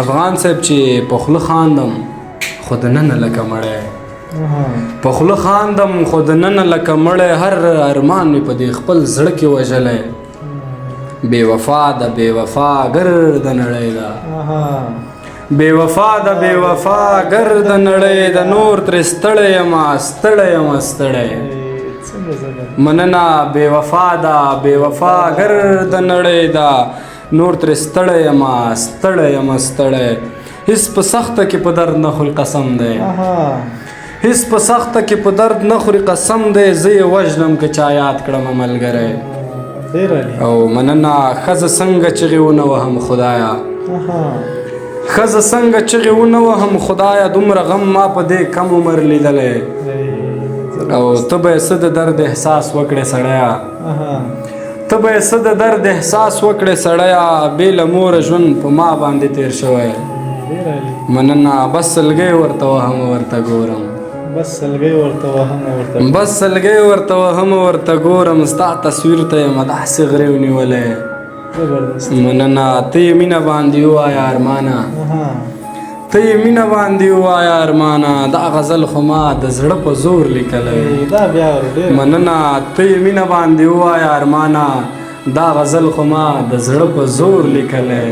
افغان صاحب چې په خوله خاندم خو د ننه لکه مړی، په خوله خاندم خو د ننه لکه مړی، هر ارمان مې په دې خپل زړه کې وژلی. بې وفا ده بې وفا ګرده نړۍ ده، بې وفا ده بې وفا ګرده نړۍ ده، نور ترې ستړی یمه ستړی یمه ستړی. مننه. بې وفا ده بې وفا ګرده نړۍ ده، نور ترې ستړی یمه ستړی یمه ستړی. هیڅ په سخته کې په درد نه خوري قسم دی، هیڅ په سخته کې په درد نه خوري قسم دی، زه یې وژنم که چا یاد کړم ملګری. او مننه. ښځه څنګه چغې ونه وهم خدایا، ښځه څنګه چغې ونه وهم خدایا، دومره غم ما په دې کم عمر لیدلی. او ته به یې څه د درد احساس وکړې سړیه، ته به یې څه د درد احساس وکړې سړیه، بې له موره ژوند په ما باندې تېر شوی. مننه. بس سلګۍ ورته وهم ورته ګورم، بس سلګۍ ورته وهم ورته، بس سلګۍ ورته وهم ورته ګورم، ستا تصویر ته یم داسې غریو نیولی. مننه. ته یې مینه باندې ووایه ارمانه، ته یې مینه باندې ووایه ارمانه، دا غزل خو ما د زړه په زور لیکلی. مننه. ته یې مینه باندې ووایه ارمانه، دا غزل خو ما د زړه په زور لیکلی.